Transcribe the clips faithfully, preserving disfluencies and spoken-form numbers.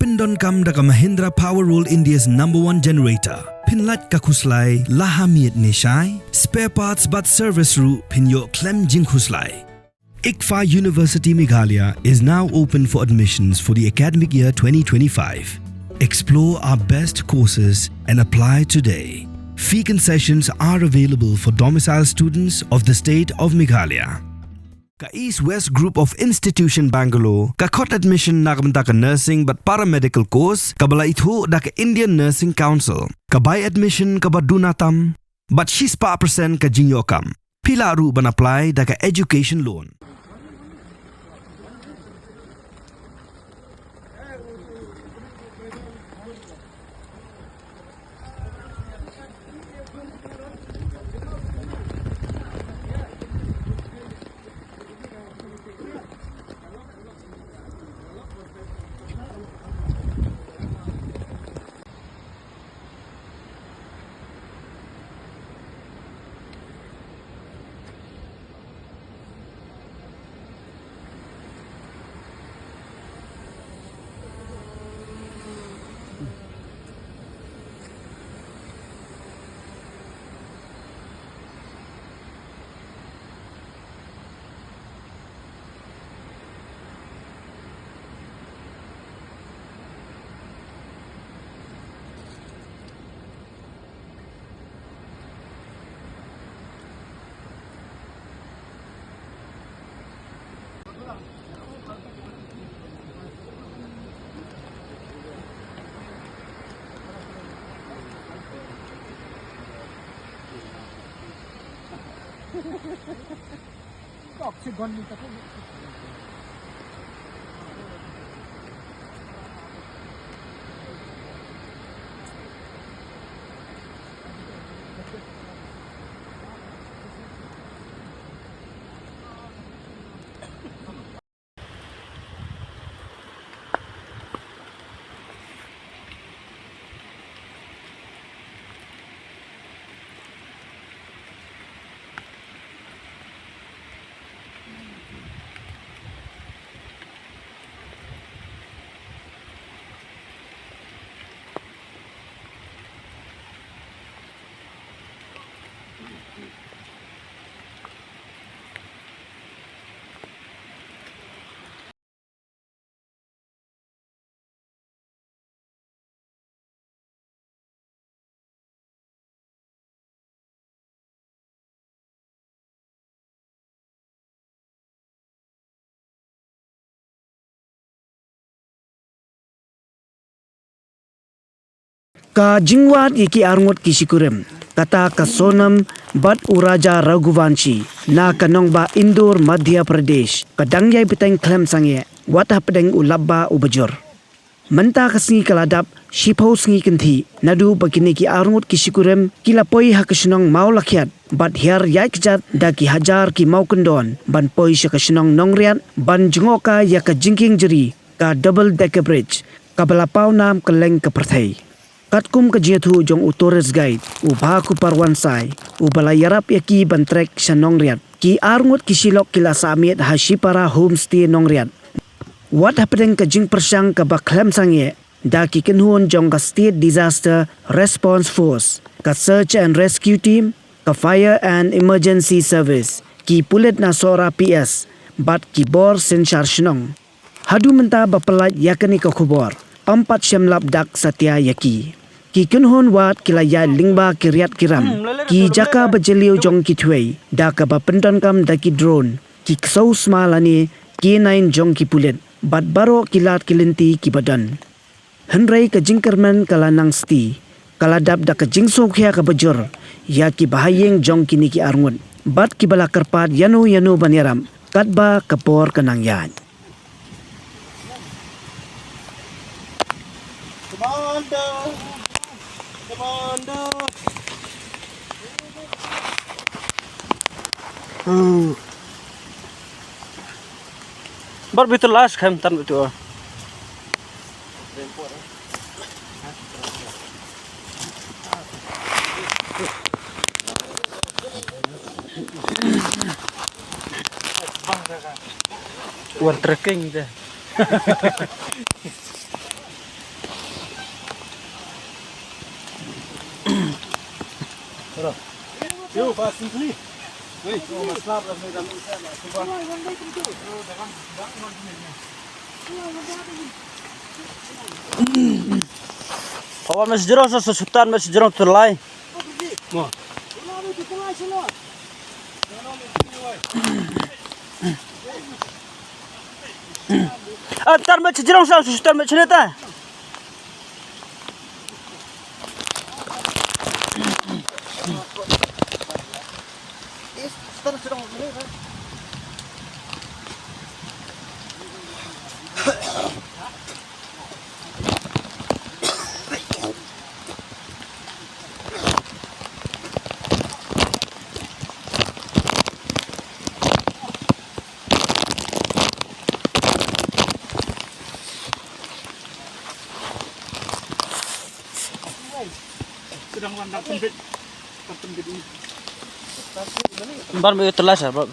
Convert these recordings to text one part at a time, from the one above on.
Pyndonkam da ka Mahindra Power World, India's number one generator. Pynlait ka khuslai la ha miet ne shai. Spare parts bad service ruh pynïoh khlem jingkhuslai. ICFAI University Meghalaya is now open for admissions for the academic year twenty twenty-five. Explore our best courses and apply today. Fee concessions are available for domicile students of the state of Meghalaya. Ka East West Group of Institution Bangalore ka khot admission na ka bynta ka nursing bad paramedical course kaba la ithuh da ka Indian Nursing Council. Ka bai admission kaba duna tam bad shispah percent ka jingïoh kam. Phi lah ruh ban apply da ka education loan. Ka jingwad ïa ki arngut ki shikurim, kata ka Sonam bad u Raja Raghuvanshi, na ka nongbah Indore, Madhya Pradesh, ka dang ïai bteng khlem sangeh, wat hapdeng u lapbah uba jur. Mynta ka sngi ka la dap shiphew sngi kynthih naduh ba kine ki arngut ki shikurim ki la poi ha ka shnong Mawlakhiat bad hiar ïaid kjat da ki hajar ki mawkyndon ban poi sha ka shnong Nongriat ban jngohkai ïa ka jingkieng jri ka double decker bridge kaba la paw nam kylleng ka pyrthei. Katkum ka jingïathuh jong u tourist guide, u Bhakupar Wansai, uba la ïarap ïa ki ban trek sha Nongriat, ki arngut ki shilok ki la sah miet ha Shipara Homestay Nongriat. Wat hapdeng ka jingpyrshang kaba khlem sangeh da ki kynhun jong ka State Disaster Response Force, ka Search and Rescue Team, ka Fire and Emergency Service, ki pulit na Sohra P S, bad ki bor synshar shnong. Haduh mynta ba pyllait ïa kane ka khubor, ym pat shym lap dak satia ïa ki. Ki kynhun wad ki la ïaid lyngba ki riat ki ram, ki jaka ba jylliew jong ki thwei, da kaba pyndonkam da ki drone, ki ksew sma lane K nine jong ki pulit, bad baroh ki lad ki lynti kiba don. Hynrei ka jingkyrmen ka la nang sti, ka la dap da ka jingsngewkhia kaba jur ïa ki bahaïing jong kine ki arngut bad kiba la kyrpad ïano ïano ban ïarap katba ka por ka nang ïaid. Commander! Commander! Bar bitu las khem tan bitu. Wan trekking te. Pawan me sejrong sa, sa sutan me sejrong tu lai. Ah, tar me sejrong sa, sa sutan me cerita. Ban ba yu telas ya, Bro.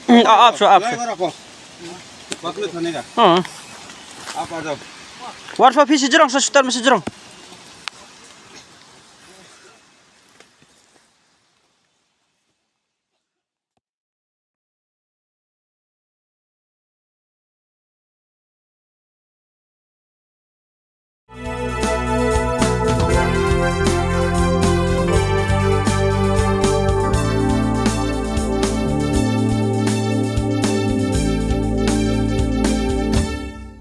Hmm, ah, ap, so, ap, so. Bakle thane ka? Hmm. Ap, ap, ap. War fa phi sejrong, sa sutan me sejrong.